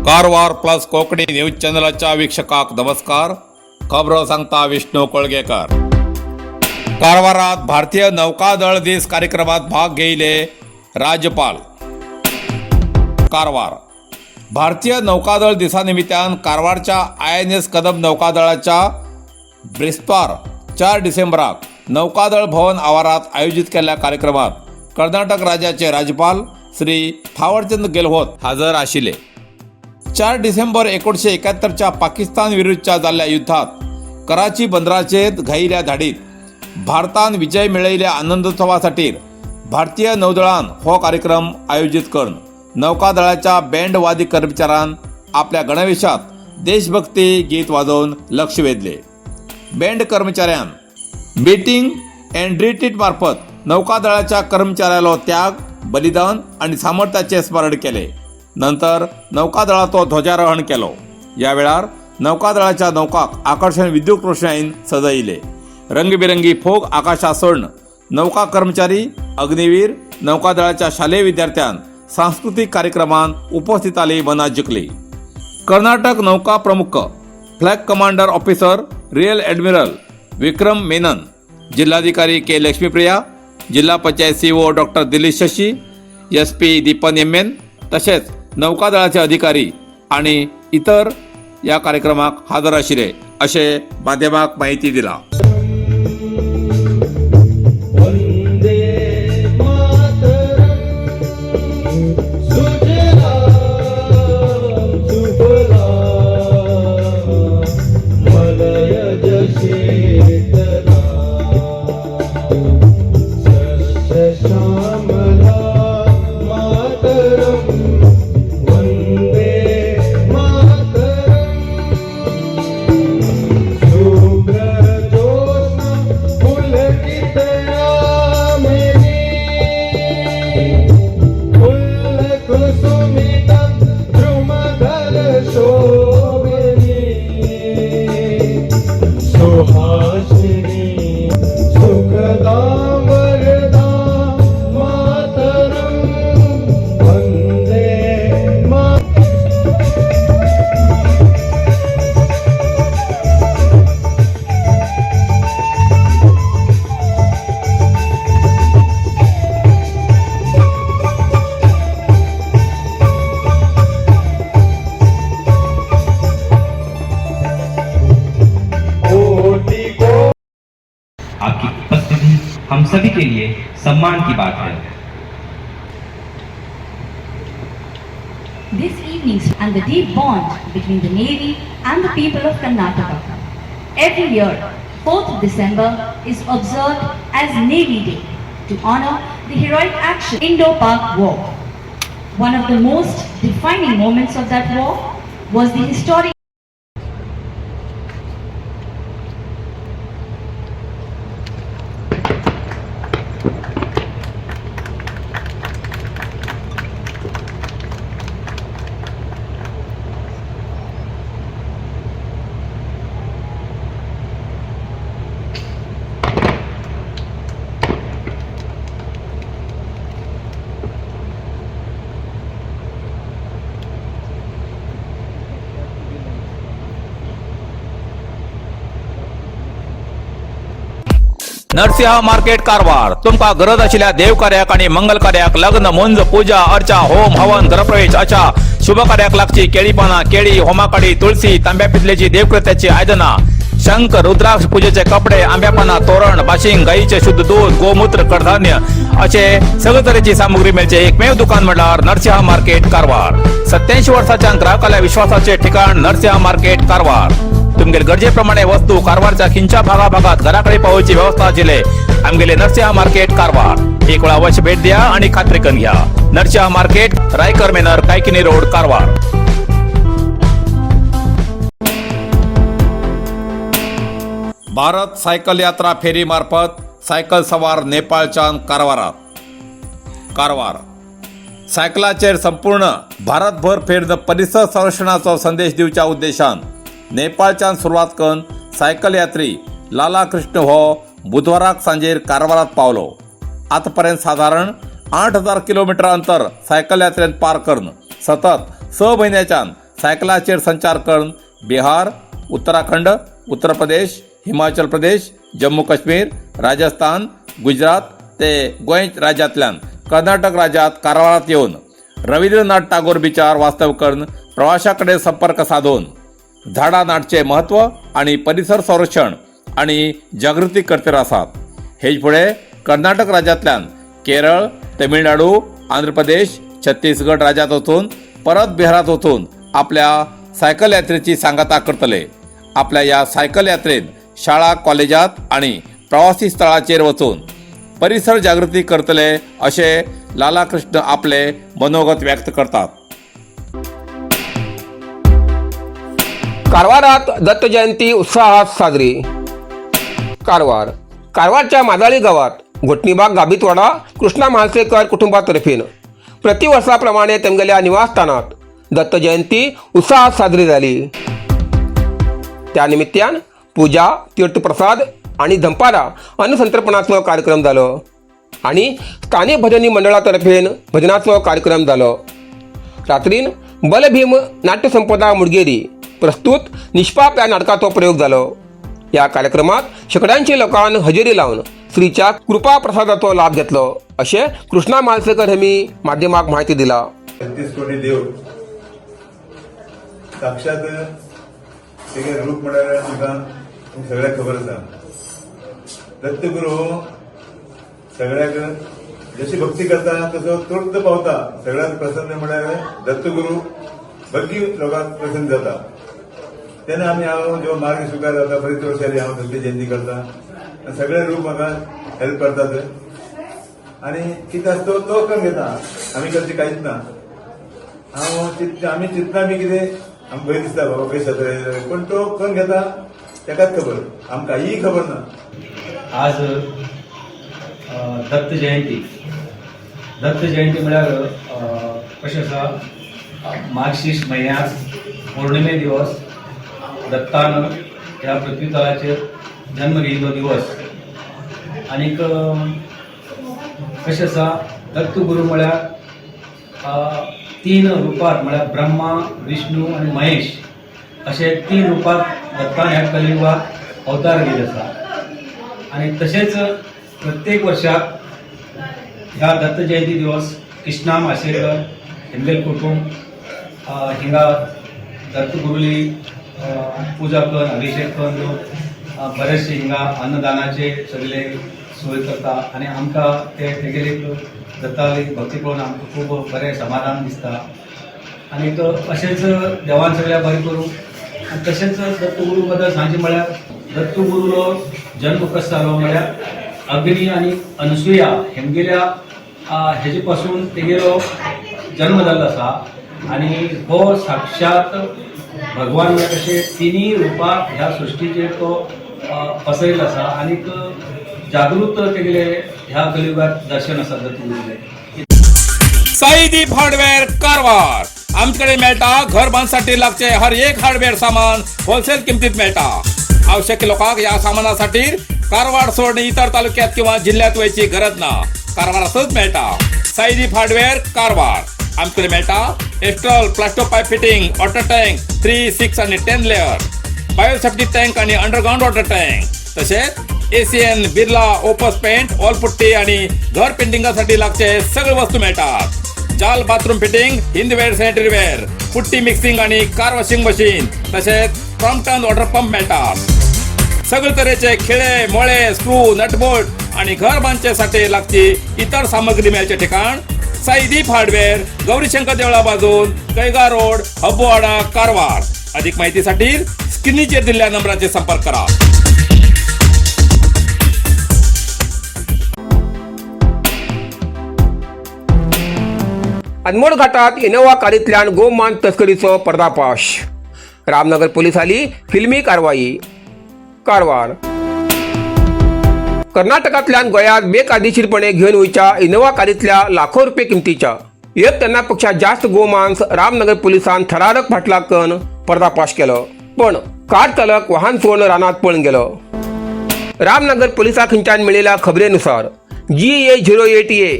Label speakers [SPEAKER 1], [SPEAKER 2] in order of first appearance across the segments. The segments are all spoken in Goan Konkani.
[SPEAKER 1] कारवार प्लस कोंकणी न्यूज चॅनलाच्या वीक्षकाक नमस्कार. खबरो सांगता विष्णू कोळगेकर. कारवारात भारतीय नौकादळ दीस कार्यक्रमात भाग घेयले राज्यपाल. कारवार भारतीय नौकादळ दिसानिमित्तान कारवारच्या आयएनएस कदम नौकादळाच्या ब्रेस्तार 4 डिसेंबराक नौकादळ भवन आवारात आयोजित केल्ल्या कार्यक्रमात कर्नाटक राज्याचे राज्यपाल श्री थावरचंद गेहलोत हजर आशिल्ले. 4 डिसेंबर 1971च्या पाकिस्तान विरुद्धच्या जाल्ल्या युद्धात कराची बंदराचेर घायिल्ल्या धाडीत भारतान विजय मेळयल्ल्या आनंदोत्सवासाठी भारतीय नौदळान हो कार्यक्रम आयोजित करून नौकादळाच्या बँडवादी कर्मचाऱ्यान आपल्या गणवेशात देशभक्ती गीत वाजोवन लक्ष वेधले. बँड कर्मचाऱ्यान बीटिंग अँड रिट्रीट मार्फत नौकादळाच्या कर्मचाऱ्यालो त्याग, बलिदान आणि सामर्थ्याचे स्मरण केले. नंतर नौकादळाचो ध्वजारोहण केलो. या वेळार नौकादळाच्या नौकाक आकर्षण विद्युत रोषणाईन सजयले. रंगबिरंगी फोग आकाशात सोडून नौका कर्मचारी, अग्निवीर, नौकादळाच्या शालेय विद्यार्थ्यान सांस्कृतिक कार्यक्रमान उपस्थितांली मनां जिखली. कर्नाटक नौका प्रमुख flag commander officer rear admiral Vikram Menon, जिल्हाधिकारी के लक्ष्मीप्रिया, जिल्हा panchayat CEO doctor Dilip Shashi, SP Deepan MN तसेच नौकादळाचे अधिकारी आणि इतर या कार्यक्रमाक हजर आशिल्ले अशें माध्यमाक माहिती दिला.
[SPEAKER 2] वन्दे मातरम्. सुजलां सुफलां, मलयज शीतलां, सस्यश्यामलां मातरम्. वन्दे मातरम्. शुभ्रज्योत्स्ना पुलकितयामिनी, फुल्लकुसुमित द्रुमदल शोभिनी, सुहासिनी सुखदां वरदां मातरम्. वन्दे मा कोटि
[SPEAKER 3] आपकी उपस्थिति हम सभी के लिए सम्मान की बात है.
[SPEAKER 4] This evening's and the deep bond between the Navy and the people of Karnataka. Every year, 4th December is observed as Navy Day to honor the heroic action Indo-Pak War. One of the most defining moments of that war was the historic
[SPEAKER 1] Narasimha market Karwar. तुमका गरज आशिल्ल्या देवकार्याक आणि मंगल कार्याक, लग्न, मुंज, पूजा अर्चा, होम हवन, घरप्रवेश अशा शुभ कार्याक लागची केळी पानां, केळी, होमाकाडी, तुळसी, तांब्या पितलेची देवकृत्याची आयदनां, शंख, रुद्राक्ष, पूजेचे कपडे, आंब्या पानां, तोरण, बाशिंग, गाईचे शुद्ध दूध, गोमूत्र, कडधान्य असे सगळे तरेची सामुग्री मेळचे एकमेव दुकान म्हळ्यार नरसिंहा मार्केट कारवार. 87 वर्साच्या ग्राहकाला विश्वासाचे ठिकाण नरसिंहा मार्केट कारवार. तुमगेले गरजेप्रमाणे वस्तू कारवारच्या खिंच्या भागाभागात घराकडे पावोवची व्यवस्था आशिल्ले आमगेले नरसिंहा मार्केट कारवार. एक वेळा अवश्य भेट द्या आणि खात्री करून घ्या. Narasimha market, Raikar manor, Kaikini road, Karwar. Bharat cycle यात्रा फेरी मार्फत सायकल सवार नेपाळच्या कारवारात. कारवार सायकलाचेर संपूर्ण भारतभर फेरन परिसर संरक्षणाचो संदेश दिवच्या उद्देशान नेपाळच्यान सुरवात करून सायकल यात्री लाला कृष्ण हो बुधवाराक सांजेर कारवारात पावलो. आतापर्यंत साधारण 8000 किलोमीटर अंतर सायकल यात्रेन पार करून सतत 6 म्हयन्याच्यान सायकलाचेर संचार करून बिहार, उत्तराखंड, उत्तर प्रदेश, हिमाचल प्रदेश, जम्मू काश्मीर, राजस्थान, गुजरात ते गोंय राज्यांतल्यान कर्नाटक राज्यात कारवारात येवन रवींद्रनाथ टागोर बिचार वास्तव करून प्रवाशा कडेन संपर्क साधून झाडां नाटचे म्हत्व आणि परिसर संरक्षण आणि जागृती करतले आसात. हेच फुडें कर्नाटक राज्यांतल्यान केरळ, तमिळनाडू, आंध्र प्रदेश, छत्तीसगड राज्यात वचून परत बिहारात वचून आपल्या सायकल यात्रेची सांगाता करतले. आपल्या ह्या सायकल यात्रेन शाळा, कॉलेजात आणि प्रवासी स्थळाचेर वचून परिसर जागृती करतले अशें लालाकृष्ण आपले मनोगत व्यक्त करतात.
[SPEAKER 5] कारवारात दत्त जयंती उत्साहात साजरी. कारवार. कारवारच्या मादाळी गावात घोटणीबाग गाबीतवाडा कृष्णा म्हालसेकर कुटुंबातर्फे प्रतिवर्षाप्रमाणे तेमगेल्या निवासस्थानात दत्त जयंती उत्साहात साजरी झाली. त्यानिमित्तान पूजा, तीर्थप्रसाद आणि धंपारा अन्नसंतर्पणाचो कार्यक्रम जालो आणि स्थानिक भजनी मंडळातर्फे भजनाचो कार्यक्रम जालो. रात्रीन बलभीम नाट्यसंपदा मुडगेरी प्रस्तुत निष्पाप या नाटकाचो प्रयोग जालो. या कार्यक्रमात शेकड्यांची लोकांन हजेरी लावन श्रीच्या कृपा प्रसादाचो लाभ घेतलो अशें कृष्णा मालसेकर हेमी माध्यमाक माहिती दिला.
[SPEAKER 6] 36 कोटी देव साक्षात तेगे रूप म्हळ्यार तुमकां सगळ्याक खबर आसा. दत्तगुरू हो सगळ्याक जशी भक्ती करता तसो तृप्त पावता. सगळ्यात प्रसन्न म्हळ्यार दत्तगुरू भक्ती लोकांक प्रसन्न जाता. तेन्ना आमी हांव जो मार्ग स्विकार जाता, बरीच वर्सांनी हांव दत्त जयंती करता आनी सगळे लोक म्हाका हेल्प करतात आनी कितें आसता तो तो करून घेता. आमी करचें कांयच ना. हांव चिंत आमी चिंतना बी कितें आमकां भंय दिसता, बाबा खंय सत्रे, पूण तो करून घेता, ताकाच खबर, आमकां कांय खबर ना.
[SPEAKER 7] आज दत्त जयंती. दत्त जयंती म्हळ्यार कशें आसा, मार्गशीर्ष म्हयन्यात पौर्णिमे दिवस दत्तान ह्या पृथ्वी तलाचेर जन्म घेयिल्लो दिवस. आनीक कशें आसा, दत्तगुरू म्हळ्यार तीन रुपात, म्हळ्यार ब्रह्मा, विष्णू आनी महेश अशे तीन रुपात दत्तान ह्या कलियुगात अवतार घेयले आसा. आनी तशेंच प्रत्येक वर्षाक ह्या दत्त जयंती दिवस कृष्णा माशेकर हेमगेल कुटुंब हिंगा दत्तगुरुली पुजा करून, अभिषेक करून लोक बरेचशे हिंगा अन्नदानाचे सगळे सोय करता आनी आमकां ते तेगेली दत्ताली भक्ती पळोवन आमकां खूब बरें समाधान दिसता. आनी अशेंच देवान सगळ्या बरें करूं. आनी तशेंच दत्तगुरू बद्दल सांगचें म्हळ्यार, दत्तगुरूलो जन्म कसो जालो म्हळ्यार, अग्नी आनी अनसुया हेमगेल्या हेजे पासून तेगेलो जन्म जाल्लो आसा. आनी हो साक्षात भगवान म्हळ्यार कशें तिनूय रुपात ह्या सृश्टीचेर तो पसरिल्लो आसा. आनीक जागृत तेगेले ह्या कलियुगात दर्शन आसा दत्तगुरूले.
[SPEAKER 1] साईदीप हार्डवेअर कारवार. आमच्याकडे मेळटा घर बांधसाठी लागचे हर एक हार्डवेअर सामान होलसेल किमतीत मेळटा. आवश्यक लोकांक या सामानासाठी कारवार सोडून इतर तालुक्यात किंवा जिल्ह्यात वयची गरज ना, कारवारातच मेळटा. साईदीप हार्डवेअर कारवार. आमच्याकडे मेळटा Astral Plasto pipe fitting, water tank 3, 6 आणि 10 लेअर, बायोसेफ्टी टँक आणि अंडरग्राऊंड वॉटर टँक, तसेच ACN, Birla Opus paint, wall putty आणि घर पेंटिंगासाठी लागचे सगळे वस्तू मिळतात. जाल bathroom fitting, Hindware sanitary ware, putty mixing आणि कार वॉशिंग मशीन, तसेच क्रॉम्प्टन वॉटर पंप मिळतात. सगळे तऱ्हेचे खिळे, मोळे, स्क्रू, नटबोल्ट आणि घर बांधच्यासाठी लागची इतर सामग्री मिळायचे ठिकाण साईदीप हार्डवेअर, गौरीशंकर देवळा बाजून, कैगा रोड, हब्बोवाडा, कारवार. अधिक माहितीसाठी स्क्रीनचेर दिलेल्या नंबराचे संपर्क करा.
[SPEAKER 5] अनमोड घाटात इनोवा कारींतल्यान गोमांस तस्करीचो पर्दाफाश. रामनगर पोलिसांनी फिल्मी कारवाई. कारवार. कर्नाटकांतल्यान गोंयांत बेकायदेशीरपणे घेवन वयच्या इनोवा कारींतल्या लाखो रुपये किमतीच्या एक टनापेक्षा जास्त गोमांस रामनगर पोलिसान थरारक फाटलाग करून पर्दाफाश केलो, पण कार चालक वाहन सोडून रानात पळून गेलो. रामनगर पोलिसा खंयच्यान मेळिल्ल्या खबरेनुसार GA 08 A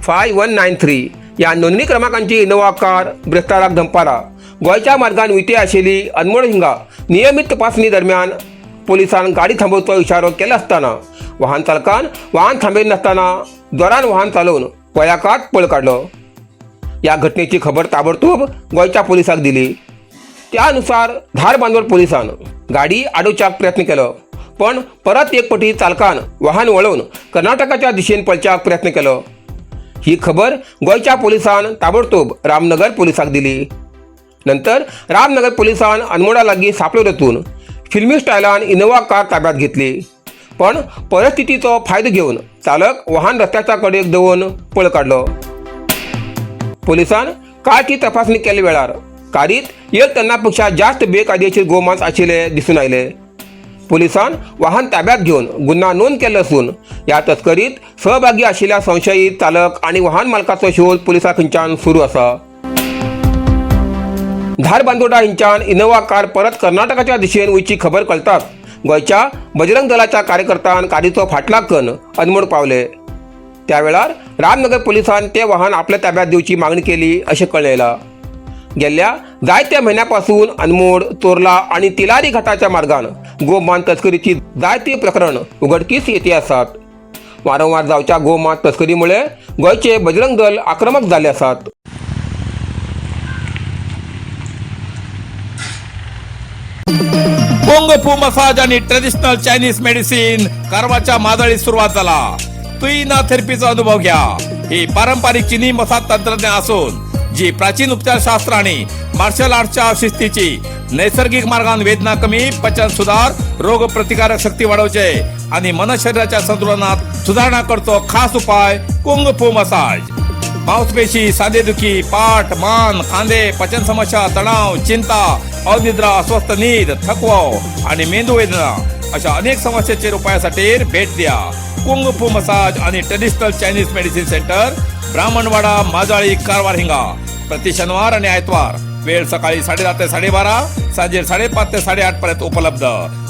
[SPEAKER 5] 5193 या नोंदणी क्रमांकाची इनोवा कार ब्रेस्ताराक दनपारा गोंयच्या मार्गान विटे आशिल्ली अनमोड हिंगा नियमीत तपासणी दरम्यान पोलिसान गाडी थांबोवचो इशारो केला आसतना वाहन चालकान वाहन थांबयनासतना जोरान वाहन चालोवन वयाकात पळ काडलो. या घटनेची खबर ताबडतोब गोंयच्या पोलिसाक दिली. त्यानुसार धारबांदोड पोलिसान गाडी आडोवच्याक प्रयत्न केलो, पण परत एक पटी चालकान वाहन वळोवन कर्नाटकाच्या दिशेन पळच्याक प्रयत्न केलो. ही खबर गोंयच्या पोलिसान ताबडतोब रामनगर पोलिसाक दिली. नंतर रामनगर पोलिसान अनमोडा लागीं सापळो रचून फिल्मी स्टायलान इनोवा कार ताब्यात घेतली, पण परिस्थितीचो फायदो घेवन चालक वाहन रस्त्याच्या कडेक दवरून पळ काडलो. पोलिसान कारची तपासणी केल्या वेळार कारीत एक टना पेक्षा जास्त बेकायदेशीर गोमांस आशिल्ले दिसून आयले. पोलिसान वाहन ताब्यात घेवन गुन्हा नोंद केल्लो असून ह्या तस्करीत सहभागी आशिल्ल्या संशयीत चालक आनी वाहन मालकाचो शोध पोलिसां खंयच्यान सुरू आसा. धारबांदोडा हिंच्यान इनोवा कार परत कर्नाटकाच्या दिशेन वयची खबर कळटाच गोंयच्या बजरंग दलाच्या कार्यकर्त्यान कारीचो फाटलाग करून अनमोड पावले. त्या वेळार रामनगर पोलिसान ते वाहन आपल्या ताब्यात दिवची मागणी केली अशें कळयलां. गेल्ल्या जायत्या म्हयन्या पासून अनमोड, चोरला आनी तिलारी घाटाच्या मार्गान गोमांस तस्करीची जायती प्रकरण उघडकीस येते आसात. वारंवार जावच्या गोमांस तस्करीमुळे गोंयचे बजरंग दल आक्रमक जाल्ले आसात.
[SPEAKER 1] कुंग फू मसाज आणि ट्रेडिशनल चायनीज मेडिसिन कारवारच्या मादळीत सुरुवात झाला. तुईना थेरपीचा अनुभव घ्या. ही पारंपरिक चिनी मसाज तंत्रज्ञान असून जी प्राचीन उपचारशास्त्र आणि मार्शल आर्टच्या शिस्तीची नैसर्गिक मार्गान वेदना कमी, पचन सुधार, रोग प्रतिकारक शक्ती वाढवचे आणि मन शरीराच्या संतुलनात सुधारणा करतो. खास उपाय कुंग फू मसाज. मांसपेशी, सांधेदुखी, पाठ, मान, खांदे, पचन समस्या, तणाव, चिंता, अनिद्रा, अस्वस्थ नीद, थकवा आणि मेंदू वेदना अशा अनेक समस्यांचे उपायासाठी भेट द्या कुंग फू मसाज आणि traditional Chinese medicine centre, Brahmanwada, Majali, Karwar हिंगा. प्रति शनिवार आणि आयतवार वेळ सकाळी 10:30 ते 12:30, सांजे 5:30 ते 8:30 पर्यंत उपलब्ध.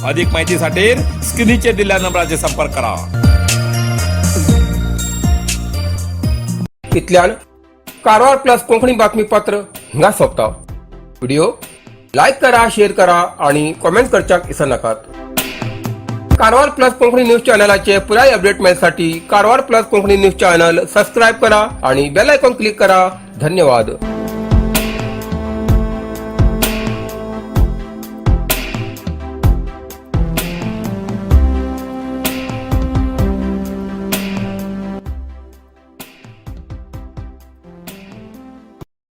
[SPEAKER 1] अधिक माहितीसाठी स्क्रीनचे दिलेल्या नंबराचे संपर्क करा.
[SPEAKER 5] इतल्यान कारवार प्लस कोंकणी बातमीपत्र हिंगा सोंपता. व्हिडिओ लायक करा, शेअर करा आणि कॉमेंट करच्याक विसरनाकात. कारवार प्लस कोंकणी न्यूज चॅनलाचे पुराय अपडेट मेळसाठी Karwar plus Konkani news channel subscribe करा आणि बेल आयकॉन क्लिक करा. धन्यवाद.